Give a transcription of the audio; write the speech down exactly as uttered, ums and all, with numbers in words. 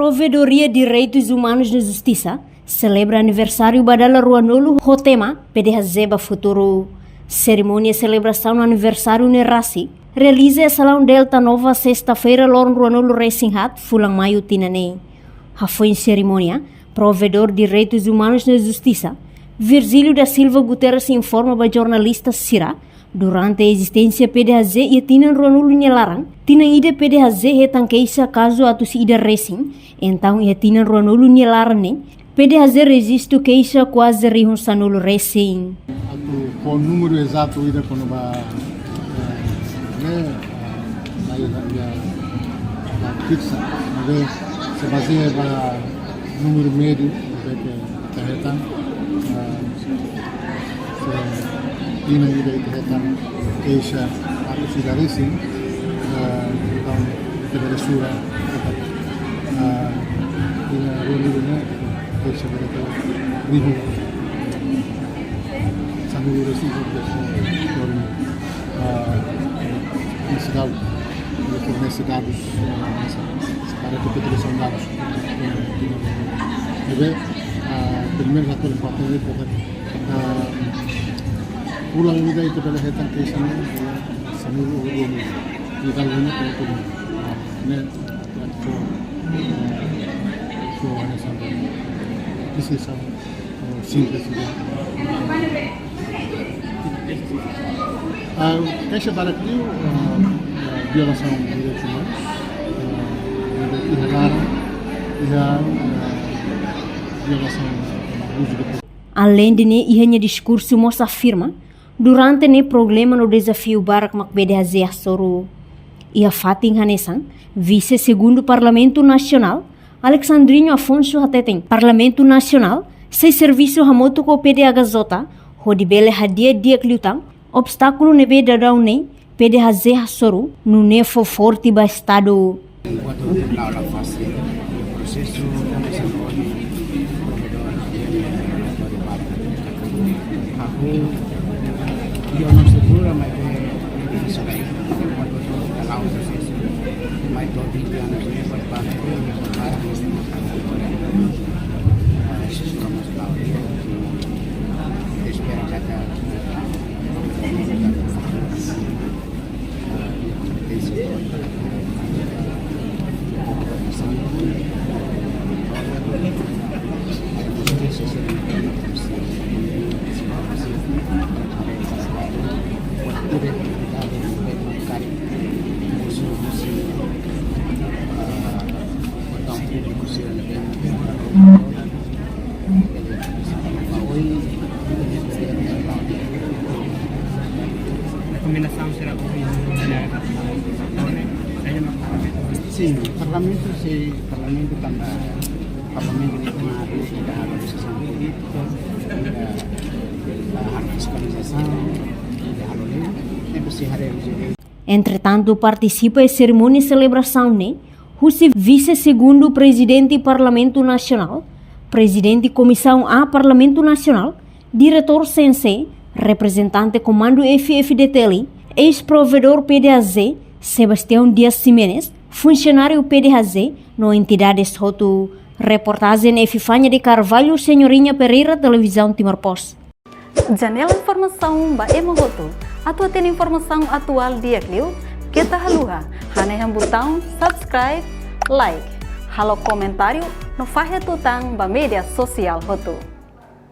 Provedoria Direitus Umanus no Justisa selebra aniversáriu ba dala ruanulu ho tema P D H J ba Futuru. Serimónia selebrasaun aniversáriu ne'e rasik realiza iha salaun Delta Nova, sesta-feira, loron ruanulu resin haat, fulan Maiu tinan ne'e. Hafoin serimónia, Provedór Direitus Umanus no Justisa, Virgílio da Silva Guterres, informa ba jornalista sira, durante ezisténsia P D H J iha tinan ruanulu nia laran, tinan ida P D H J hetan keixa kazu atus ida resin, entaun iha tinan ruanulu nia laran ne'e, P D H J rejistu keixa kuaze rihun sanulu resin. Atu fó númeru ezatu ida kona-ba, eh, ne'e, eh, la iha, la iha, la fiksa, maibé se bazeia ba númeru médiu, maibé ke ita hetan, eh, se tinan ida ita hetan keixa atus ida resin, eh, entaun ita bele sura, eh, tinan ruanulu ne'e, keixa bele to'o rihun sanulu resin, ah, nesesidade, fornese dadus, ah, para que populasaun dadus. Maibé, ah, pelumenus atu importante, ah, fulan ida ita bele hetan keixa ne'e, fulan sanulu ou rua mil. Ita bele hetan keixa ne'e, ah, ne'e, atu, atu, atu, atu, atu, atu, simples, ya. Ah, keixa barak liu, ah, ah, violasaun direitus umanus, ah, iha laran, iha, ah, violasaun abuzu de poder. Aleinde ne'e, iha nia diskursu mós afirma, durante ne'e problema no dezafiu barak mak P D H J hasoru. Iha fatin hanesan, Vise Segundu Parlamentu Nasionál, Alexandrinho Afonso hateten, Parlamentu Nasionál sei servisu hamutuk ho P D H J hodi bele hadi'a di'ak liután obstákulu ne'ebé daudaun ne'e P D H J hasoru, nune'e fó forte ba Estadu. Enkuantu la'o la fasil, prosesu, prosesu, aku, yo no segura, maibé difisil. Enkuantu la'o prosesu, mai to'o vinte anos, espera que Rekomendasaun sira Sin, parlamentu, se parlamentu tanba, parlamentu ne'e toma desizaun polítika, eh, halo fiskalizasaun, halo lei, ne'e presiza haree. Entretantu, partisipa iha serimónia selebrasaun ne'e, husi Vise Segundu Prezidente Parlamentu Nasionál, Prezidente Komisaun A Parlamentu Nasionál, Diretór C N C, reprezentante Komandu F-FDTL, eis-provedór P D H J, Sebastião Dias Ximenes, funsionáriu P D H J, no entidades hotu. Reportajen Epifania de Carvalho, Senhorinha Pereira, Televizaun Timor Post. Janela informasaun ba ema hotu. Atu hatene informasaun atuál di'ak liu, keta haluha hanehan butaun subscribe, like, halo komentáriu no fahe tutan ba média sosiál hotu.